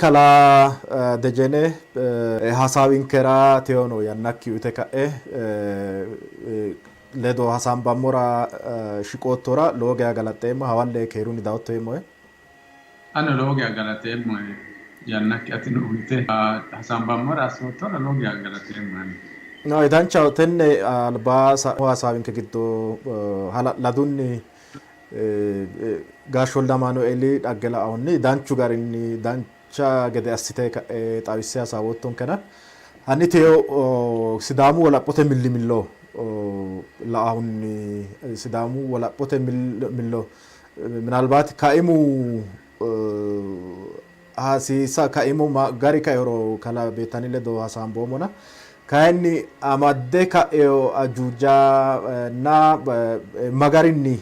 Kalaa Dejene hasaawinkera teyono yannakki uyite ka'e ledo hasaambammora shiqoottora lowo geya galaxxeemmo. Hawalle keerunni dawotto yeemmohe. Anino lowo geya galateemmohe yannakki atino uyite hasaambammora assoottora lowo geya galateemmohe. No, danchaho. Tenne alba sa'u hasaawinke giddo hala'ladunni Gaashshu Woldamaanueeli dhagge la'ahunni danchu garinni dancha gede assite ka'e xawisse hasaawoottonkena hanni teyo Sidaamu wolaphote millimillo la'ahunni Sidaamu wolaphote millo minalbaati kaimu hasiisa kaimu gari kaihoro kalaa Beetani ledo hasaamboommona kayinni amadde ka'eo ajuuja na magarinni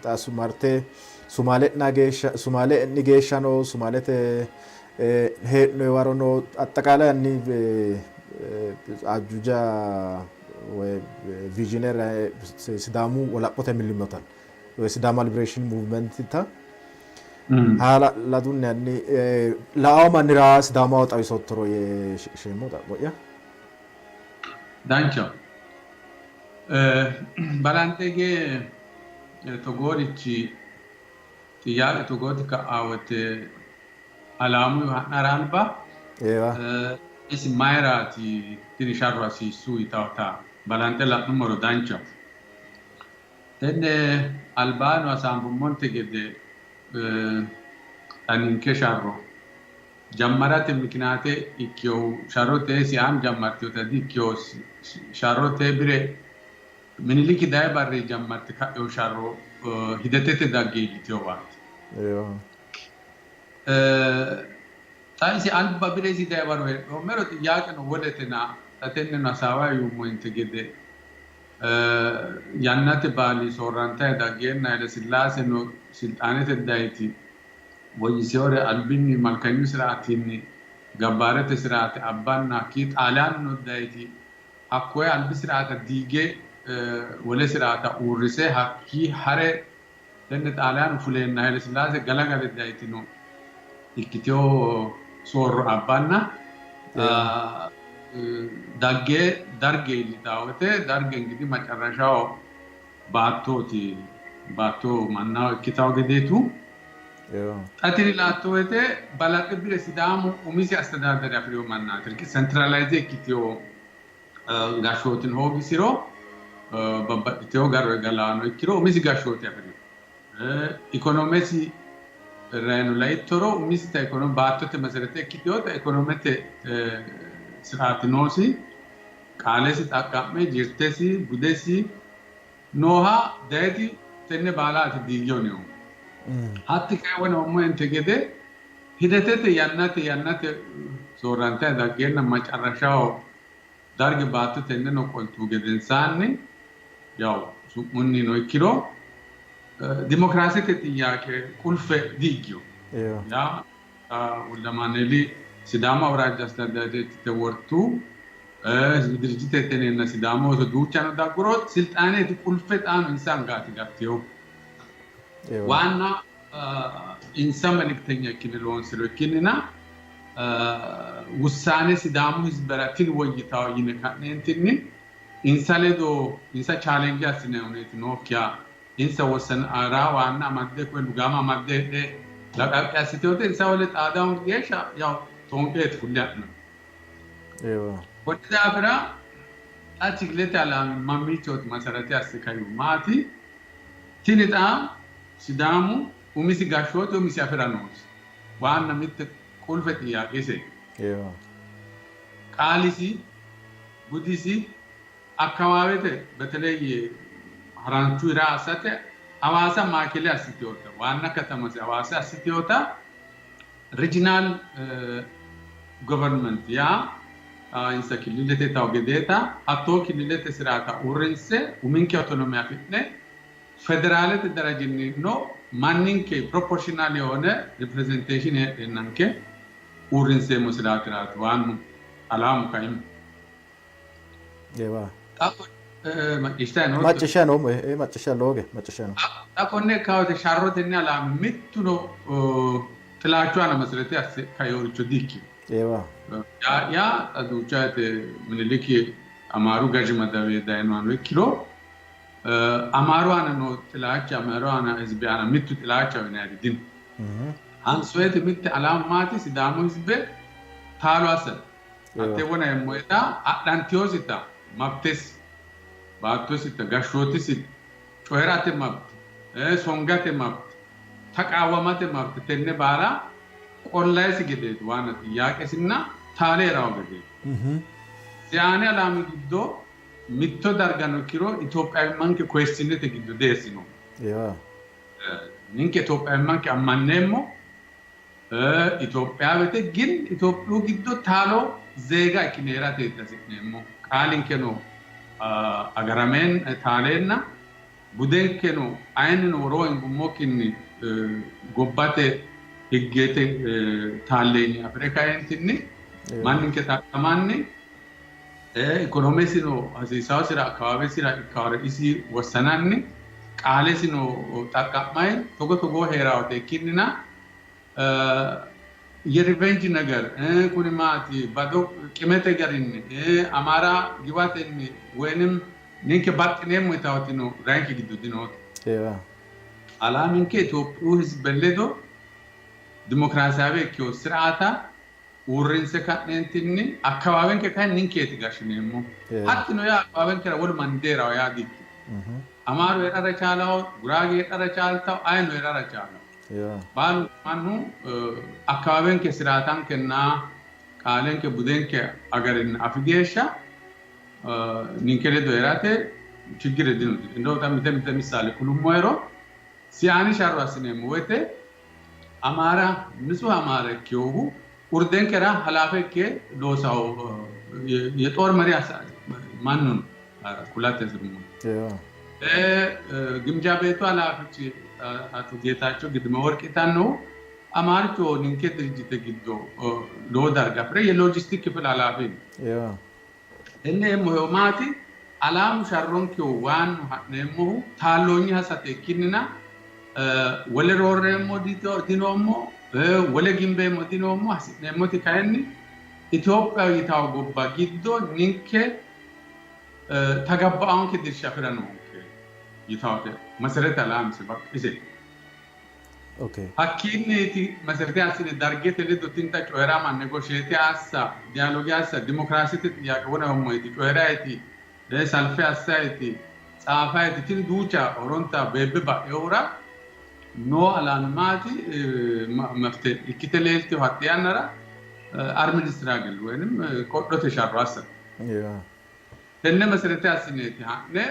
xa marte Sumaale'na geeshsha Sumaale e'ni geeshshano Sumaalete hee'noyi warono axxaqaalayi hanni ajuuja woyi viizhine Sidaamu wolaphote millimmota woyi Sidaama Liberation Movement ta hala'ladunni hanni la'ao mannira Sidaamaho xawisoottoro yee shiqisheemmo xa'mo'ya. Danchaho. Balanxe hige togoorichi xiyyaaqe togooti ka'a wote alaamuyiwa ha'nara alba isi mayiraati tini sharro hasiissu yitawota balanxe la'nummoro danchaho. Tenne albaano hasaambummonte gede xa ninke sharro jammarate mikinaate ikkinohu sharrote siaam jammartinota di ikkino. Sharrote bire Miniliki dayi barri jammarte ka'ino sharro hidetete dagge iillitinowaati. Xa isi alba bire isi dayi waro hee'noommero xiyyaaqeno woletena xa tenneno hasaawayi yuummohente gede yannate baali soorrantayi daggeenna Hailesillaaseno silxaanete dayiti woyyisewore albinni malkanyu siraatinni gabbaarete siraate abbanna hakkii Xaaliyaanuno dayiti hakkoye albi siraata diige wole siraata uurrise hakkii hare tenne Xaaliyaanu fuleenna Hailesillaase galagale dayitino ikkitewo soorro abbanna dagge darge iillitawo wote darge ingidi macarrashaho baattooti baatto mannaho ikkitawo gedeetu. Xa tini laatto wote balaxe bire Sidaamu umisi astedaaddere afi'rino mannaati. Sentralayize ikkitewo gashshootino hoogisiro babbaxxitewo garoe galaano ikkiro umisi gashshoote afi'rino. Ikonomesi rayino laittoro umisita ikonoome baattote meserete ikkitinota ikonomete siraati noosi. Qaalesi xaqqa'me jirtesi budesi nooha dayiti tenne baalaati diigiyonihu. Hatti kayi wona ummoente gede hidetete yannate yannate soorrantayi daggeenna macarrashaho darge baatto tenneno qoltuhu gedensaanni yaw su'munnino ikkiro dimokiraasete xiyyaaqe qulfe diiggino. Yaa Woldamaaneeli Sidaamu awuraajja astadaadeettite wortu hizbi dirijjitete yineenna Sidaamu ooso duuchano dagguro silxaaneeti qulfe xaano insa angaati gattino. Waanna insa meliktenya ikkine loonsiro ikkinnina wussaane Sidaamu hizbera tini woyyitawo yine ka'neentinni insa ledo insa challenge assinayhuneeti nookkiha insa wossanara waanna amadde koye lugaama amadde heedhe laqaqqi assiteyote insa wole xaada hongi geeshsha yaw xoonqeeti fulle ha'nanni. Konni daafira xa tigilete alaami mamiichooti masarate asse kaihu maati? Tini xa Sidaamu umisi gashshoote umisi afi'ra noosi. Waanna mitte qulfe xiyaaqese. Qaalisi, budisi, akkawaawete beteleye haranchu hira assate Hawaasa maakele assitinota waanna katamasi Hawaasa assitinota regional government yaa insa killilete tawo gedeeta hattoo killilete siraata uurrinse uminke autonomy afi'ne federaalete darajinnino manninke proportional የሆነ representation heedheennanke uurrinseemmo siraatiraati waannu alaamu kaimu. Eewa. Xa macciishshayi nootto? Macciishshayi noommo, macciishshayi looge macciishshayi noommo. Xa konne ikkawote sharrotenni alaami mittuno xilaachu aana maserete asse kainoricho di-ikkino. Eewa. Yaa xa duucha woyte Miniliki Amaaru gaji madawe dayinohano ikkiro Amaaru aana noo xilaacha Amaaru aana hizbe aana mittu xilaachaho yinayiri dino. Hansoyete mitte alaamu maati Sidaamu hizbe taalo assate. Hatte wona yemmoeta adhantiyosita mabtesi baattosita gashshootisita coyi'rate mabte songate mabte taqaawwamate mabte tenne baala qollayisi gedeeti waanna xiyyaaqesinna taale hee'rawo gedeeti. Siyaani alaami giddo mitto dargano ikkiro Itophiyawimmanke koyissinete giddo deessino. Ninke Itophiyawimmanke ammanneemmo. Itophiyawete gin Itophiyu giddo taalo zeega ikkine hee'rateeti hasi'neemmo. Qaalinkeno agarameen taaleenna budenkeno ayinnino woroo hingummokkinni gobbate higgete taalleenyi afi're kaeentinni manninke xaqqamanni ikonomesino hasiisaosira akkawaawesira ikkawore isi wossananni qaalesino xaqqa'mayi togo togoo hee'rawote ikkinnina yeriveenji ነገር kuni maati bado qimete garinni Amaara giwatenni woynim ninke baxxineemmo yitawotino rayinke giddo dinoote. Alaaminke Itophiyu hizbe ledo dimokiraasiyaawe ikkiwo siraata uurrinse ka'neentinni akkawaawenke kayinni ninkeeti gashshineemmo. Hattino yaa akkawaawenkera wolu manni deeraho yaa dikkino. Amaaru hee'rara chaalawo, Guraage heedhara chaaltawo, ayino hee'rara chaalawo. Baalunku mannu akkawaawenke siraatankenna qaalenke budenke agarinna afi geeshsha ninke ledo hee'rate chiggire dinosi. Indew xa mite mite missaale kulummohero Siyaani sharro assineemmo woyte Amaara nitsuh Amaara ikkinohu urdenkera halaafe ikke loosawo yexoor mari mannu no kulate hasi'rummo. Gimja beetu halaafichi Ato Geetaacho Gidmeworq yitannohu Amaaricho ninke dirijjite giddo lowo darga afi're yeloojistik kifil halaafi no. Tenne yeemmohehu maati? Alaamu sharronkehu waannu ha'neemmohu taalloonye hasate ikkinnina wole roorreemmo dinoommo, wole gimbeemmo dinoommo, hasi'neemmoti kayinni Itophiya yitawo gobba giddo ninke tagabba'anke dirsha afi'ra noonke yitawote maserete alaamise baqqa ise. Hakkiinniiti meserete assine Dargete ledo tinta coyi'rama, negosheete assa, diyaaloge assa, dimokiraasete xiyyaaqe wona yoommoeti coyi'raeti, salfe assaeti, tsaafaeti tini duucha horonta beebbe ba'inohura noo alaami maati mafte ikkite leeltino hatte yannara armed struggle woynim qodhote sharro assate. Tenne meserete assineeti ha'ne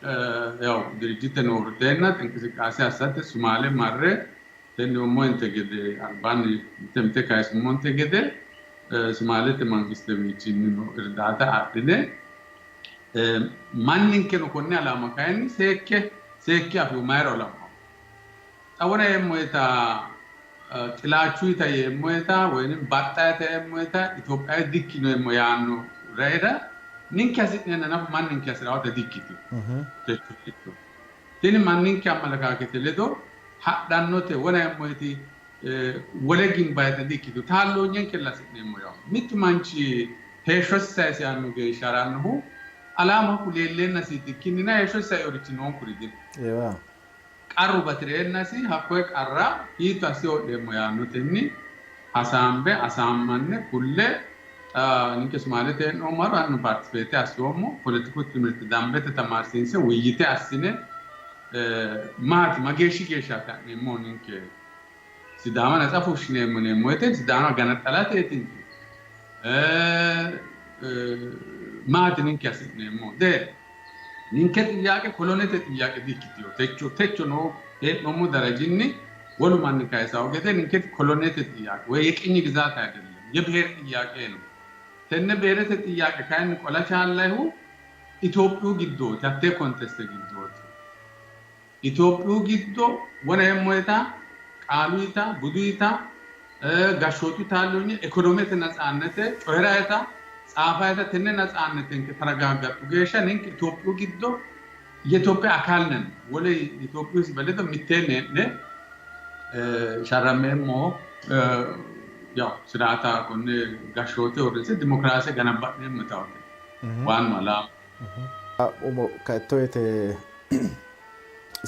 Yaw dirijjiteno uurriteenna inqisiqqaase assate Sumaale marre tenne ummointe gede albaanni mite mite kayisummonte gede Sumaalete mangistewiichinnino irdaata adhine manninkeno konne alaama kayinni seekke seekke afino mayira olammawo xa wona yeemmoeta xilaachuyita yeemmoeta woynim baxxayita yeemmoeta Itophiyawe dikkino yeemmo yaanno raira ninke hasi'neenna nafu manninke hasi'rawota dikkitino techo giddo. Tini manninke ammalakaakete ledo hadhannote wona yeemmoeti wole gimbayita dikkitino taalloonyenkella hasi'neemmo yawo. Mittu manchi heeshshosi sayise yaanno geeshsha harannohu alaamu hakku leelleennasiiti ikkinnina heeshshosi sainorichi noonkuri dino. Qarru bati'reennasi hakkoye qarra hiitto asse ho'leemmo yaannotenni hasaambe asaammanne kulle xa ninke Sumaalete hee'noommo waro anino paartisipeete assoommo poletiku timirte dambete tamaarsiinse wuyyite assine maati mageeshshi geeshshaati ha'neemmohu ninke Sidaama natsa fushshineemmo yineemmo woyte Sidaama ganaxxalateetinso maati ninke hasi'neemmohu? De ninke xiyyaaqe kolonete xiyyaaqe di-ikkitino. Techo techo noo hee'noommo darajinni wolu manni kayisawo gede ninketi kolonete xiyyaaqe woy yeqinyi gizaat ayidellem yebiheer xiyyaaqe no. Tenne beerete xiyyaaqe kayinni qola chaallayihu Itophiyu giddooti, hattee konteste giddooti. Itophiyu giddo wona yeemmoyta qaaluyta, buduyta, Gashshootu taalloonye, ekonomete natsaannete, coyi'rayita, tsaafayita tenne natsaannetenke taragaaggattu geeshsha ninke Itophiyu giddo የኢትዮጵያ አካል ነን። wole Itophiyu ህዝብ ledo mitteenni hee'ne sharrammeemmo ያው ስርዓታ konne gashshoote uurrinse dimokiraase ganabba'neemmo yitawote waannu alaama. Umo kaitto yete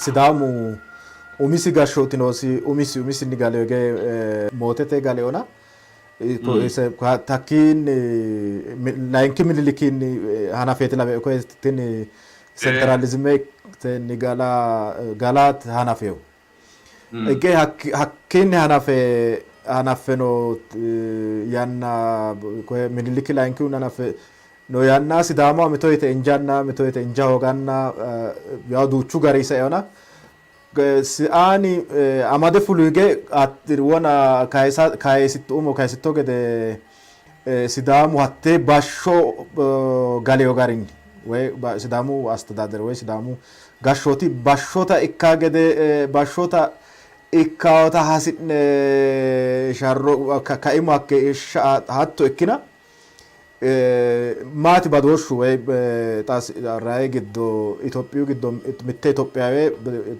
Sidaamu umisi gashshooti noosi, umisi umisinni galeyo ge mootete galeona hakkiinni layinki Minilikiinni hanafeeti lawe koye tini sentralizime gala gala hanafeyo ige hakkiinni hanafe no yanna koye Miniliki layinkihunni hanafe no yanna Sidaamaho mito yite injanna mito yite inja hooganna yaw duuchu gari saeona aani amade fulu hige wona kayisitto umo kayisitto gede Sidaamu hattee bashsho galeyo garinni woy Sidaamu astedaader woy Sidaamu gashshooti bashshota ikka gede bashshota ikkawota hasi'ne sharro kaimu hakke hatto ikkina maati badooshshu woy xa rayi giddo Itophiyu giddo mitte Itophiyawe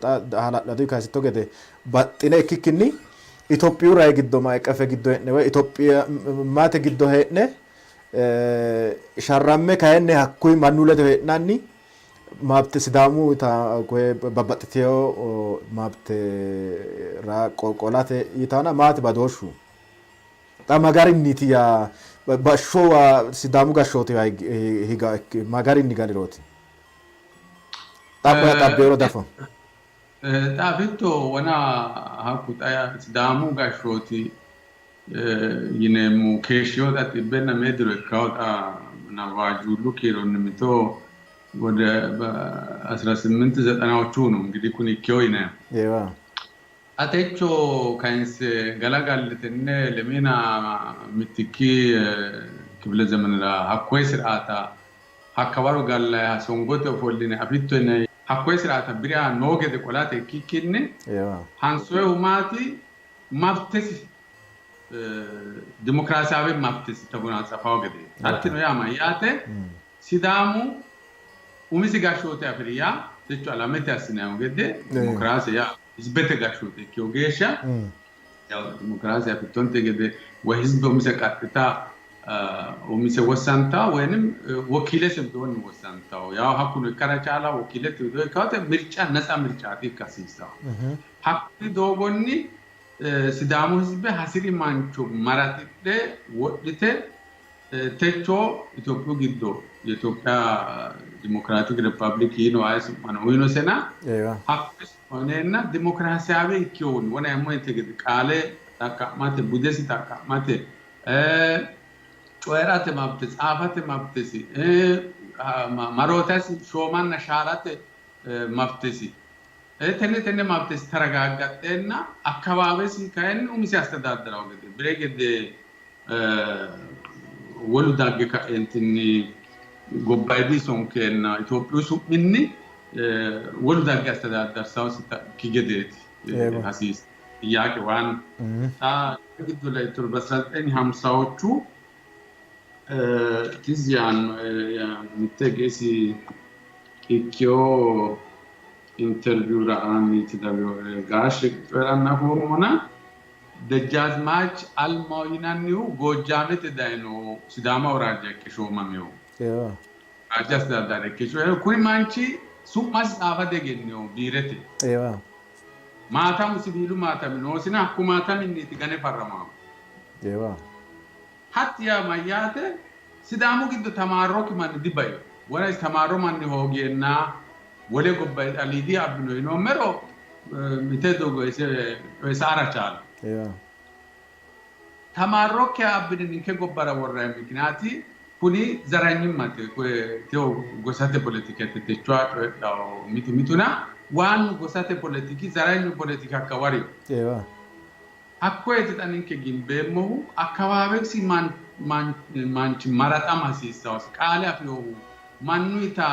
xa hala'ladu kayisitto gede baxxine ikkikkinni Itophiyu rayi giddo maqefe giddo hee'ne woy Itophiyammate giddo hee'ne sharramme kayinni hakkuyi mannu ledo hee'nanni mabte Sidaamu koye babbaxxiteyo mabte ra qolate yitana maati badooshshu xa magarinniiti yaa bashshowa Sidaamu gashshooti higa magarinni galirooti xa'mo xabbeero dafo. Xa afitto wona hakku xa Sidaamu gashshooti yineemmo keeshshiyo xa xibbenna mee diro ikkawo xa waajjuullu kiironni mito ወደ 1890ዎቹ ነው እንግዲህ kuni ikkewo yinayihu. Xa techo kayinse galagalle tenne lemina mittikki kifile zemenira hakkoye siraata hakkawaro gallayiha songote ofolline afitto yinayi hakkoye siraata biriha noo gede qolate ikkikkinni hansoyehu maati mabtesi dimokiraasiyaawe mabtesi tagonaatsafawo gedeeti. Hattino yaa mayyaate Sidaamu umisi gashshoote afiri yaa techo alamete assinayihu gede dimokiraase yaa hizbete gashshoote ikkewo geeshsha dimokiraase afittonte gede woy hizbe umise qaxxita umise wossantawo woynim wokilese widoonni wossantawo yaw hakkuno ikkara chaala wokilete widoo ikkawate mirca natsa mircaati ikka hasiissawo. Hakkuyi doogonni Sidaamu hizbe hasiri mancho maraxidhe wodhite techo Itophiyu giddo የኢትዮጵያ ዲሞክራቲክ ሪፐብሊክ yino aye su'mano uyinosena hakkoye su'ma uyineenna dimokiraasiyaawe ikkehunni wona yammoyinte gede qaale xaqqa'mate budesi xaqqa'mate coyi'rate mabte tsaafate mabtesi marootasi shoomanna shaarate mabtesi tenne tenne mabtesi taragaaggaxxeenna akkawaawesi kayinni umisi astedaaddarawo gede bire gede wolu dagge ka'eentinni gobbayidi sonkeenna Itophiyu su'minni wolu dagge astedaadarsawosikki gedeeti hasiis ጥያቄ ዋን xa giddo laittoro በአስራ ዘጠኝ ሀምሳዎቹ ትዝ yaannoe mitte isi ikkewo interviewra aanniiti lawewoe gaashshe coyi'ranna afoommona Dejjaazmaach Almaw yinannihu Goojjaamete dayino Sidaama awuraajja ikke shoomaminohu. Awuraajja astedaaddare ikke shoomaminohu. Kuni manchi su'masi tsaafa diegennino biirete. Maatamu siwiilu maatami noosina hakku maataminniiti gane farramaahu. Hatti yaa mayyaate Sidaamu giddo tamaarrokki manni dibaino. Wona isi tamaarro manni hoogeenna wole gobba aliidi abbino yinoommero mite doogo ise coyisara chaala. Tamaarrokkiha abbine ninke gobbara worranni mikinaati kuni zaranyimmate tewo gosate politikete techoha coyidhawo mitu mituna waannu gosate politiki zaranyu politiki hakka wariyo. Hakkoyeti xa ninke gimbeemmohu akkawaawesi manchi maraxama hasiissawosi qaale afinohu mannuyita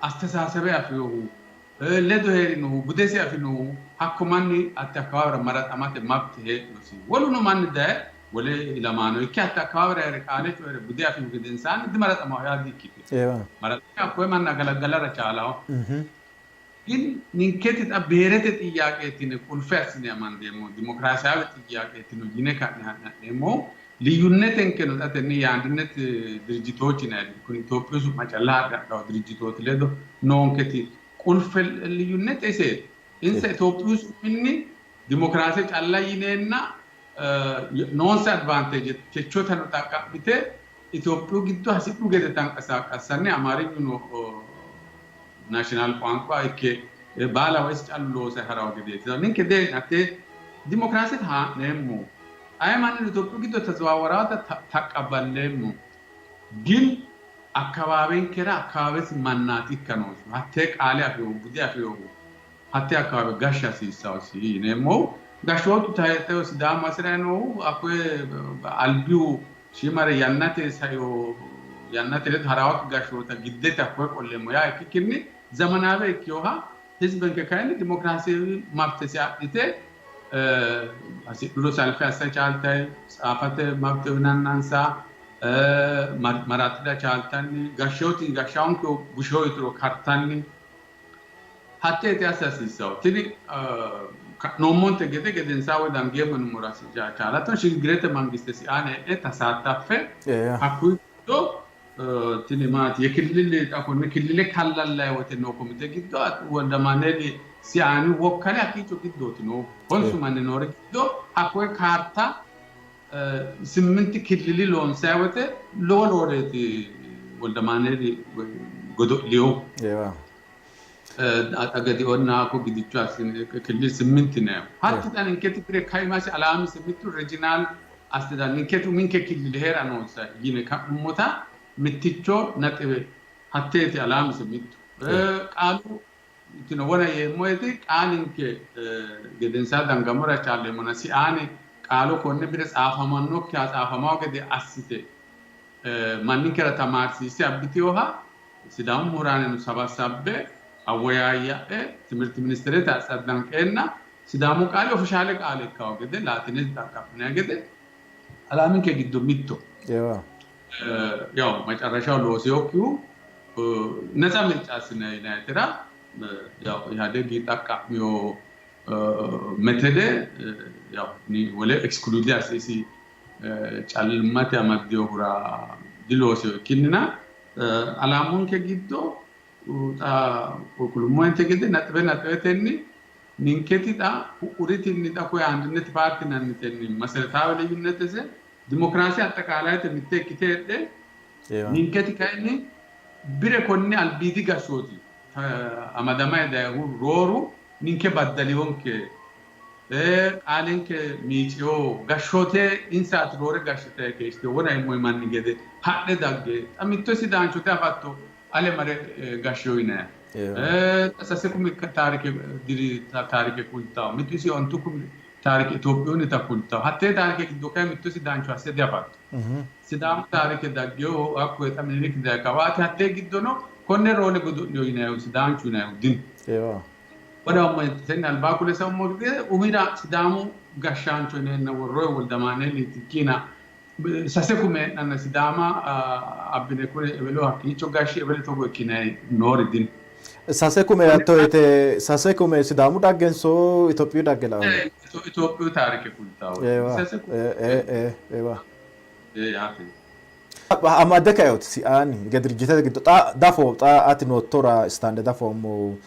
astesaasebe afinohu Ledo hee'rinohu budesi afinohu hakko manni hatte akkawaawera maraxamate mabte hee'nosi. Woluno manni daye wole ilamaano ikke hatte akkawaawera hee're qaale coyi're bude afihu gedensaanni dimaraxamaho yaa di''ikkitino. Maraxame hakkoye manna galagalara chaalaho. Gin ninketi xa biherete xiyyaqeeti yine qulfe assine amandeemmo, dimokiraasiyaawe xiyyaqeetino yine ka'ne ha'neemmohu liyyunnetenkeno xa tenne ye-andinet dirijjitochi yinanni kuni Itophiyu su'ma calla haadhe hadhawo dirijjitooti ledo noonketi qulfe liyyunnete iseeti. Insa Itophiyu su'minni dimokiraase calla yineenna noonsa advantage techotano xaqqa'mite Itophiyu giddo hasidhu gede tanqasaaqassanni Amaarinyuno naashinaal ቋንቋ ikke baalaho isi callu loose harawo gedeeti. Ninke dee'ni hattee dimokiraasete haa'neemmo. Aye mannino Itophiyu giddo tazawawaraata taqqabballeemmo. Gin akkawaawenkera akkawaawesi mannaati ikka noosi. Hattee qaale afinohu, bude afinohu, hattee akkawaawe gashsha hasiissawosi yineemmohu. Gashshootu tayixeho Sidaamu hasi'rayi noohu hakkoye albihu shiimare yannate saio yannate ledo harawakki gashshoota giddete hakkoye qolleemmo yaa ikkikkinni zamanaawe ikkiyoha hizbenke kayinni dimokiraasiyawi mabtesi adhite hasidhuro salfe assa chaaltayi, tsaafate mabte uyinannansa, maraxida chaaltanni, gashshooti gashshaanke busheho yituro kartanni hatteeti assa hasiissawo. Tini ka'noommonte gede gedensaa woy dangeemmo yinummoro chaalato shigigirete mangiste siaane e'e tasaattaffe hakkuyi giddo tini maati yekillili xa konne killile kallallayi wote noo komite giddo Woldamaaneeli siaani wokkale hakkiicho giddooti noohu. Honsu manni noori giddo hakkoye kaarta simminti killili loonsayi wote lowo looreeti Woldamaaneeli godo'liyohu. Xagadi'onna hakko gidicho assine killil simminti nayo. Hatti xa ninketi bire kaimasi alaamise mittu regional astedar ninketi uminke killile hee'ra noonsa yine ka'nummota mitticho naxiwe hatteeti alaamise mittu. Qaalu tino wona yeemmoeti qaalinke gedensaa dangammora chaalleemmona siaani qaalu konne bire tsaafamannokkiha tsaafamawo gede assite manninkera tamaarsiisse abbitinoha Sidaamu muraaneno sabassabbe awwoyaayya'e timirti ministerete atsaddanqeenna Sidaamu qaali ofishaale qaale ikkawo gede Laatinete xaqqa'minanni gede alaaminke giddo mitto. Yaw macarrashaho loosinokkihu netsa mirca assinanni yinayitera yaw Ihadegi xaqqa'miyo metede yaw wole exclude asse isi callimmate amaddinohura diloosino ikkinnina alaamunke giddo xa kulummohente gede naxiwe naxiwetenni ninketi xa hu'uritinni xa koye andinneti paarti yinannitenni maseretaawe liyyunnetese dimokiraase axxaqaalayete mitte ikkite heedhe ninketi kayinni bire konni albiidi gashshooti amadamayi dayihu rooru ninke baddaliwonke qaalenke miiciyo gashshoote insaati roore gashshitayi keeshshite wona immoyi manni gede hadhe dagge xa mitto sidaanchote afatto ale mare gashshiyo yinaya. Xa sase kumi taarike diri taarike kultawo mittu isi ontu kumi taarike Itophiyunnita kultawo hattee taarike giddo kayi mitto sidaancho asse diafatto. Sidaamu taarike daggeyo hakkoye xa Minilik dayi kawaati hattee giddono konne roole godo'liyo yinayihu sidaanchu yinayihu dino. Wona tenne albaa kule saummo gede umira Sidaamu gashshaancho yineenna worroyi Woldamaaneeliiti ikkina sase kume hee'nanna Sidaama abbine kune ewelo hakkiicho gashshi ewelo togo ikkinayi noori dino. Sase kume yaatto woyte sase kume Sidaamu dhaggenso Itophiyu dhagge la'anno? Itophiyu taarike kultawo. Sase kume. Ewa. Yaate. Amadde kaeoti siaani hige dirijjitete giddo xa dafo xa ati noottora istaande dafoommo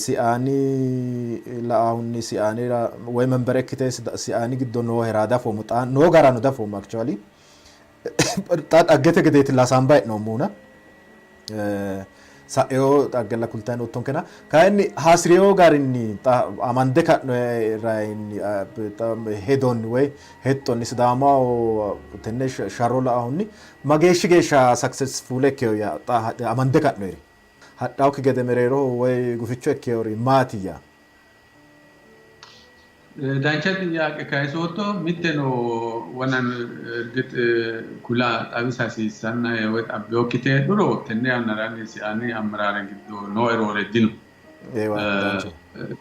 siaani la'ahunni siaanira woy membere ikkite siaani giddo noohera dafoommo xa noo garano dafoommo actually xa dhaggete gedeeti lasaamba hee'noommohuna sa'eyo xaggella kultanni noottonkena kayinni hasi'reyo garinni xa amande ka'noyinni hedonni woy hexxonni Sidaamaho tenne sharro la'ahunni mageeshshi geeshsha successful ikkeyo yaa xa amande ka'noyri hadhawokki gede mereeroho woy guficho ikkeyori maatiyya? Dancha xiyyaaqe kayisootto. Mitteno wonan irgix kula xawisa hasiissannahe woy xabbinokkiti heedhuro tenne yannara ani siaani amiraare giddo nooe roore dino.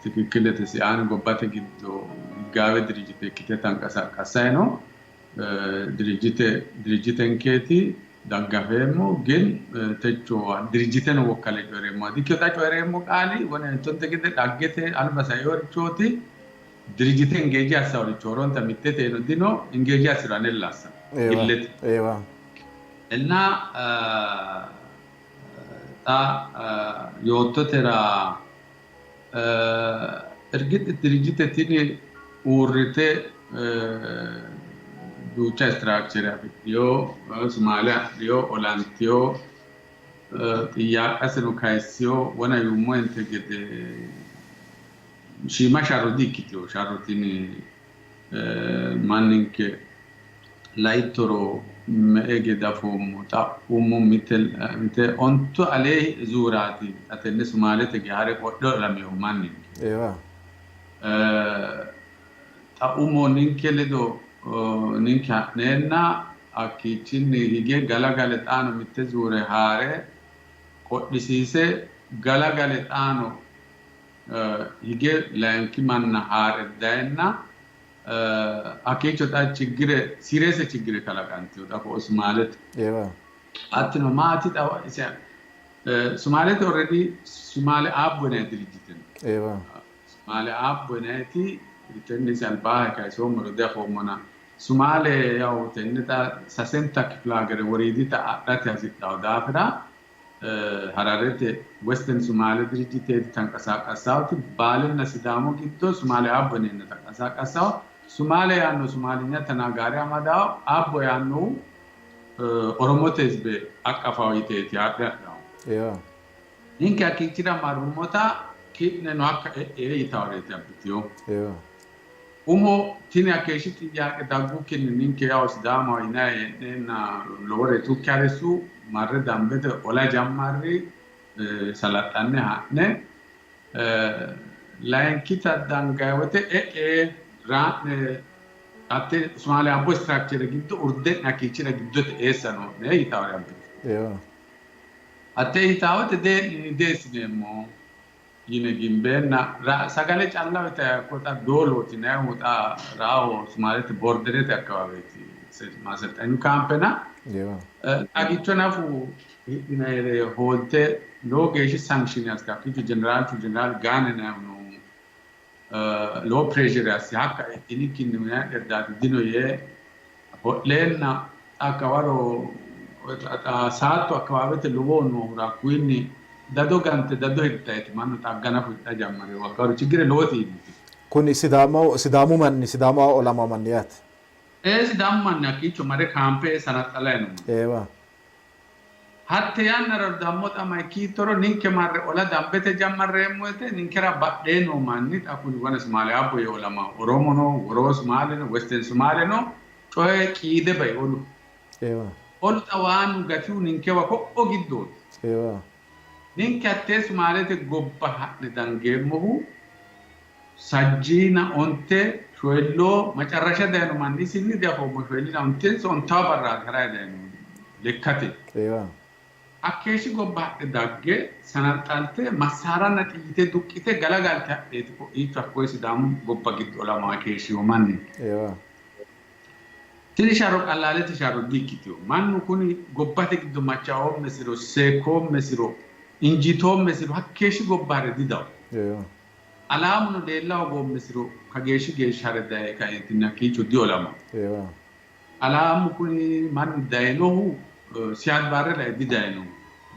Tikikkilete siaani gobbate giddo higgaawe dirijjite ikkite tanqasaqqassayi no. Dirijjite dirijjitenkeeti daggafeemmo, gin techo dirijjiteno wokkale coyi'reemmo dikkino. Xa coyi'reemmo qaali wone tonte gede dhaggete alba sainorichooti. Dirijjite ingeeji assaworicho horonta mitteteno dino, ingeeji assiro anella assa gillete. Inna xa yoottotera irgix dirijjite tini uurrite duucha istiraakchere afidhiyo, Sumaale afidhiyo, olantiyo, xiyyaaqaseno kayisiyo. Wona yuummoente gede shiima sharro di ikkitiyo sharro tini. Manninke laittoro me''e gede afoommo, xa umo mite mite 10 alee zuuraati xa tenne Sumaalete gehaare qodhe olaminohu manninke. Xa umo ninke ledo ninke ha'neenna hakkiichinni hige galagale xaano mitte zuure haa're qodhisiise galagale xaano hige layinki manna haa're dayenna hakkiicho xa chiggire sirese chiggire kalaqantino xa ko'o Sumaalete. Hattino maati xa ise Sumaalete already Sumaale Aabbo yinanni dirijjite no. Sumaale Aabbo yinanniti tenne ise albaahe kayisoommoro diafoommona. Sumaale yawu tenne xa sasenta kifilahagere woriidita adhate hasidhawo daafira Hararete Western Sumaale dirijjiteeti tanqasaaqassaawoti, Baalenna Sidaamu giddo Sumaale Aabbo yineenna tanqasaaqassaawo. Sumaale yaanno Sumaalinya tanaagaari amadaawo, Aabbo yaannohu Oromote hizbe aqqafawo yiteeti haadhe hadhawo. Ninke hakkiichira marrummota ki'neno hakka e'e yitaworeeti abbitiyo. Umo tini hakkeeshshi xiyyaaqe daggukkinni ninke yawo Sidaamaho yinanni hee'neenna lowore tukki harissu, marre dambete ola jammarri, salaxxanne ha'ne layinkita dangayi wote e'e raa'ne hatte Sumaale Abbo istiraakchere giddo urde'ne hakkiichira giddote eessa noo'ne yitawore abbitu. Hatte yitawote dee'ni deessineemmo yine gimbeenna sagale calla uyitayi hakko xa Doolooti yinannihu xa Raaho Sumaalete borderete akkawaweeti maaselxanyu kaampena xagicho nafu hidhinayire hoolte lowo geeshshi sanction assite hakkiicho jeneraalchu jeneraal Gaane yinannihu noohu lowo pireeshere asse hakka e'inikkinni uyinanni erdaati dino yee ho'leenna xa hakkawaro saattu akkawaawete lowohu noohura hakkuyinni dado gante dado hirtayiti mannu xagga nafu hidha jammarino hakkawaro chiggire lowoti iillitino. Kuni Sidaamu Sidaamu manni Sidaamaho olama manni yaate. Ee, Sidaamu manni hakkiicho mare kaampe ee sanaxxalayi no manni. Hatte yannara dammo xa ma ikkittoro ninke marre ola dambete jammarreemmo woyte ninkera badhee noo manni xa kuni wona Sumaale Abbo yee olamawo Oromo no, woroo Sumaale no, Western Sumaale no, coye qiide bai olu. Olu xa waannu gatihu ninkewa ko'o giddooti. Ninke hattee Sumaalete gobba ha'ne dangeemmohu sajjiina onte shoyilloo macarrasha dayino manni isinni diafoommo, shoyillina ontenso ontawo barraati harayi dayinohu lekkate. Hakkeeshshi gobba hadhe dagge sanaxxalte massaaranna xiyyite duqqite galagalte hadheeti ko'iicho hakkoye Sidaamu gobba giddo olamayi keeshshino manni. Tini sharro qallaalete sharro di''ikkitino. Mannu kuni gobbate giddo machaoommesiro, seekkoommesiro, injiitoommesiro hakkeeshshi gobba hare didawo. Alaamuno leella hogoomesiro kageeshshi geeshsha hare daye kaeentinni hakkiicho diolamanno. Alaamu kuni mannu dayinohu Siyaad Baarre lae didayino.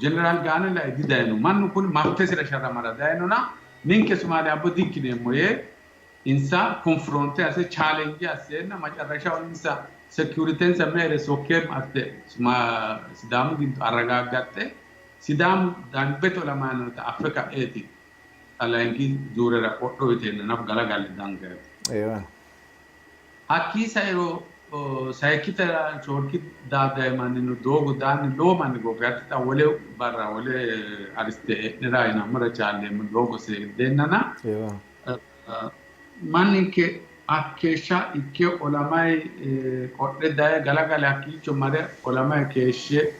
Jeneraal Gaane lae didayino. Mannu kuni maftesira sharramara dayinona ninke Sumaale Abbo di''ikkineemmo yee insa konfironte asse chaalenje asseenna macarrashaho insa sekuritensa meere sokkeemma asse Sidaamu giddo arragaaggaxxe Sidaamu dambete olamayi noota affe ka'eeti xa layinki zuurera qodho yiteenna nafu galagalle dangaati. Hakkii sairo sayikkitera shoolki daadayi mannino doogo daanni lowo manni goofi. Hatti xa wole barra wole ariste e'nera yinammora chaalleemmo doogo seeddeennana manninke hakkeeshsha ikke olamayi qodhe daye galagale hakkiicho mare olamayi keeshshe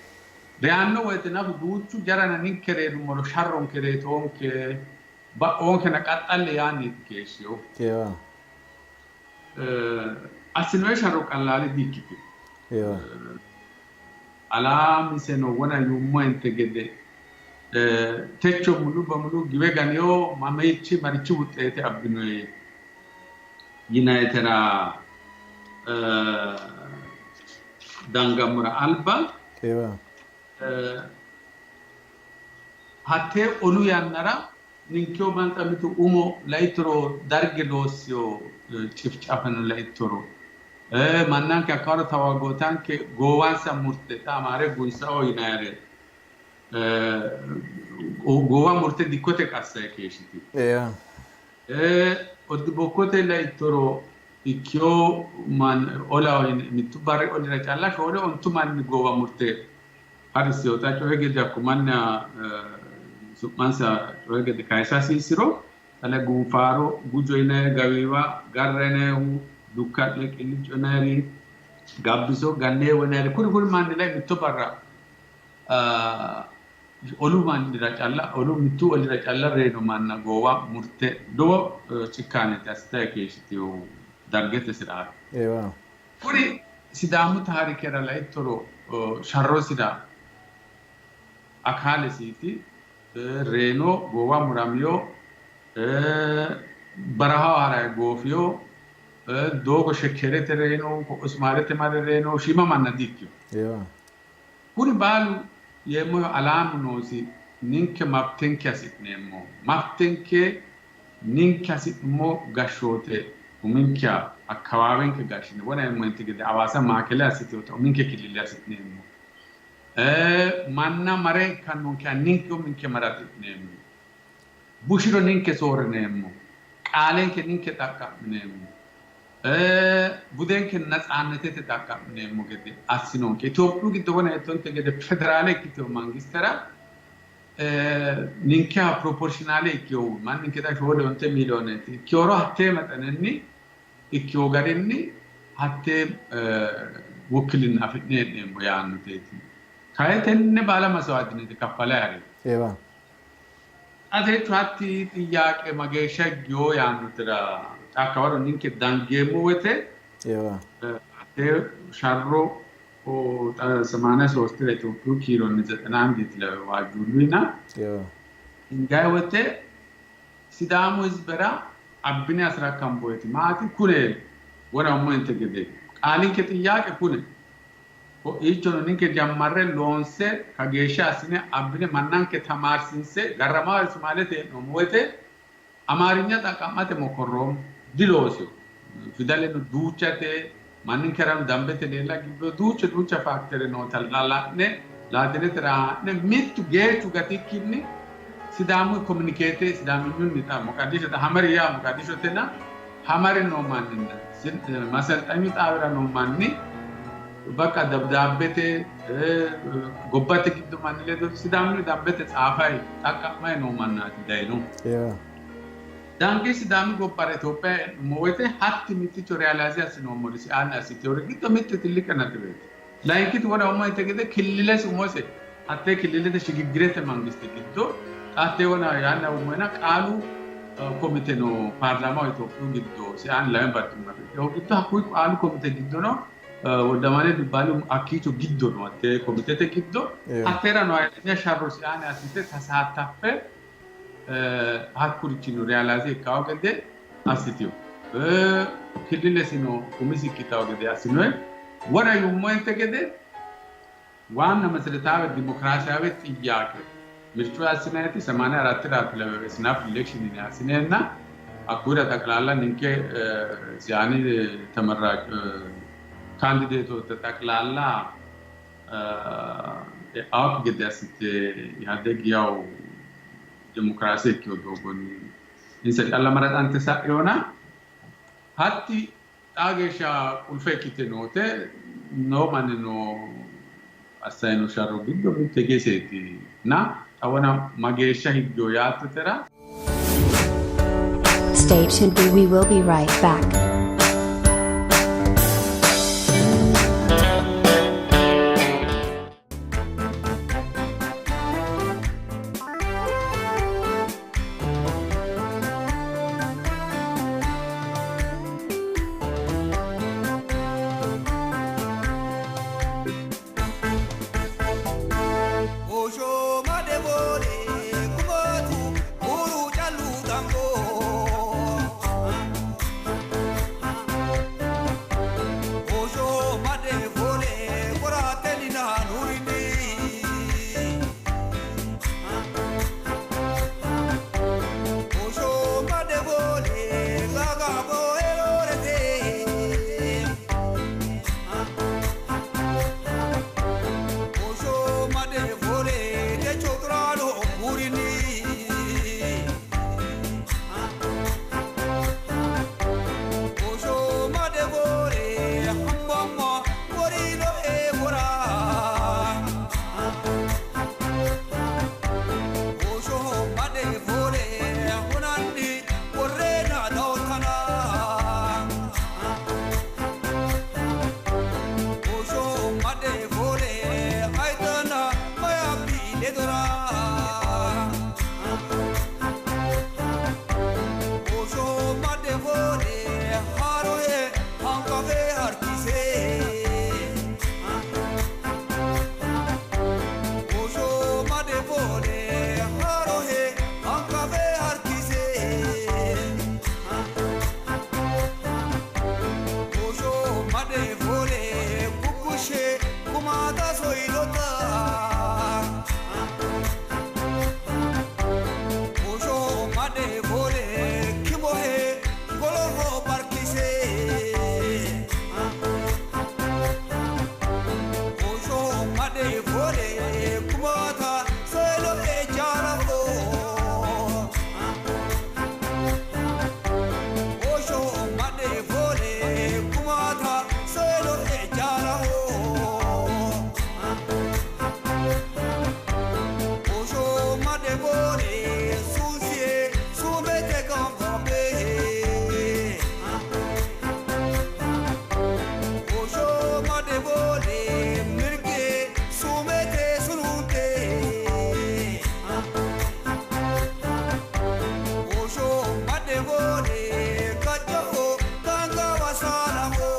reyanno woyte nafu duuchu jarana ninke reenummoro sharronke reetoonke. Ba'oonkena qaxxalle yaanniiti keeshshinohu. Assinoyi sharro qallaale di''ikkitino. Alaamiseno wona yuummohente gede techo mulu bamulu giwe ganino mamiichi marichi wuxeete abbinoe yinayitera dangammora alba Hattee olu yannara ninkeho banxa mitu umo laittoro darge loossino cifcafano laittoro mannanke hakkawaro tawaagootanke goowansa murte xa amaare gunsao yinayire goowa murte dikkote qassayi keeshshitino. Oddi-bokkote laittoro ikkiyo olaho mittu barri olira calla shoole ontu manni goowa murte harissinota coyi gede hakko manna su'mansa coyi gede kayisa hasiissiro xale Gunfaaro Gujo yinayiri Gawiiwa Garra yinayihu Dukka'le Qillicco yinayiri Gabbiso Ganneewo yinayiri kuri kuri manni lai mitto barra olu mannira calla olu mittu olira calla reyino manna goowa murte lowo cikkaaneti assitayi keeshshitinohu Dargete siraati. Kuri Sidaamu taarikera laittoro sharrosira akaalesiiti, reyino, goowa muramino, barahaho harayi goofino, doogo shekkeerete reyino, ko'o Sumaalete mare reyino, shiima manna di''ikkino. Kuri baalu yeemmohu alaamu noosi, ninke mabtenke hasi'neemmo, mabtenke Ninke hasi'nummo gashshoote uminkeha akkawaawenke gashshine wona yeemmohente gede Hawaasa maakele assitinota uminke killile hasi'neemmo. Manna mare ikkannonkeha ninke uminke maraxi'neemmo. Bushiro ninke soorrineemmo. Qaalenke ninke xaqqa'mineemmo. Budenke natsaannetete xaqqa'mineemmo gede assinonke. Itophiyu giddo wona yeettonte gede federaale ikkitino mangistera Ninkeha proporshinaale ikkinohu manninke xa shoole onte miiliyooneeti ikkihoro hattee maxanenni ikkiho garinni hattee wukkilinna afi'ne hee'neemmo yaannoteeti. Kayi tenne baala masawaatinete kaffale harino. Eewa. Xa techo hatti xiyyaaqe mageeshsha higgiho yaannotera xa hakkawaro ninke dangeemmo woyte Eewa. hattee sharro Samaaniya soostira Itophiyu kiironni zexena andiiti lawe waajjuulluyina hingayi wote Sidaamu hizbera abbine asrakkamboyeti maati kune wona ummoyinte gede qaalinke xiyyaaqe kune ko'iichono ninke jammarre loonse kageeshsha assine abbine mannanke tamaarsinse garramawa Sumaalete hee'noommo wote Amaarinya xaqqa'mate mokkorroommo. Diloosino. Fidaleno duuchate, manninkerano dambete leella gibbino. Duucha duucha faaktere noota la'ne Laatinete haa'ne mittu geerchu gatikkinni Sidaamu kominikeete Sidaaminyunni xa Moqadisho xa Hamari yaa Moqadishotena Hamari noo manninna maselxanyu xaawira noo manni bakka dabdaabbete gobbate giddo manni ledo Sidaamunni dambete tsaafay xaqqa'may noo mannaati dayino. Dange Sidaami gobbara Itophiya e'nummo woyte hatti mitticho realize assinoommori siaanni assitewori giddo mitte tilliqe naxiweeti. Layinkiti wona umoyte gede killilesi umose hattee killilete shigiggirete mangiste giddo xa hattee wona yaanna umoyna qaalu komite no paarlaamaho Itophiyu giddo siaanni lame barcima afidhinohu giddo hakkuyi qaalu komite giddono Woldamane Dubbaali hakkiicho giddo no hattee komitete giddo hatteerano hayilenya sharro siaani assite tasaattaffe hakkurichino realize ikkawo gede assitino. Killilesino umisi ikkitawo gede assinoe. Wona yuummohente gede waanna meseretaawe dimokiraasiyaawe xiyyaaqe mircu assinayiti semaaniya arattiraati lawewe snap election yine assineenna hakkuyira xaqlaalla ninke siyaani temerraaq kaandideetoota xaqlaalla e'awokki gede assite Ihadeg yawu dimokiraase ikkino doogonni insa calla maraxante sa'inona hatti xaa geeshsha qulfe ikkite noote noo mannino assayino sharro giddo mitte geseeti na xawana mageeshsha higgiyo yaattotera. Stay tuned, we will be right back. Osho madevole kumatu kuru chalu tango. Osho madevole korateni na nurini. Osho madevole gagabo erorete. Osho madevole te chotrano kurini. Osho madevole hambama morino evora. Osho madevole hunandi orena dautana. Osho madevole aitana maya biledora. Osho madevole haroe hankave harkise. Osho madevole haroe hankave harkise. Osho madevole kukushe kumata soilota. Osho madevole kimohe goloro barkise. Osho madevole kumata soilo ejaraho. Osho madevole kumata soilo ejaraho. Osho madevole susie sumete kambabe. Osho madevole mirke sumete sunute. Osho madevole kajaho ganga wasalaho.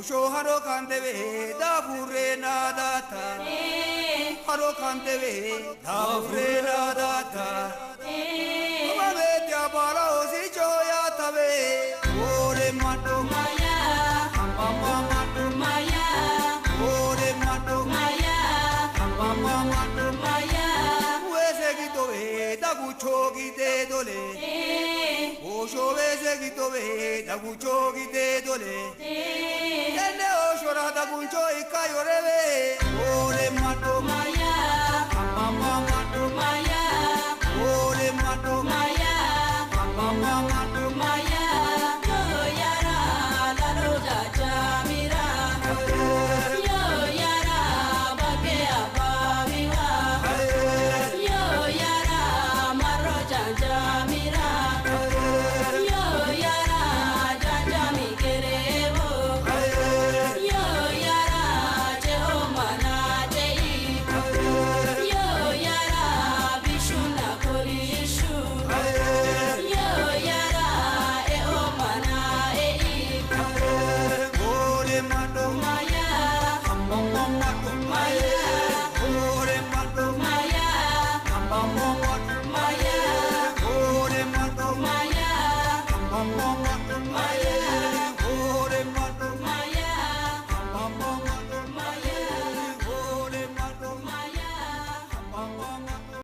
Osho haro kandeve davure nadata. Haro kandeve davure nadata. Amame tia bara osi choya tave. Ore mado mama mado. Ore mado mama mado. Wese gito ve dagucho gite dole. Osho wese gito ve dagucho gite dole. Tenne osho ra dagucho ikayoreve. Ore mado mama mado. Ore mado mama mado. Ore mado mama mado. Ore mado mama mado.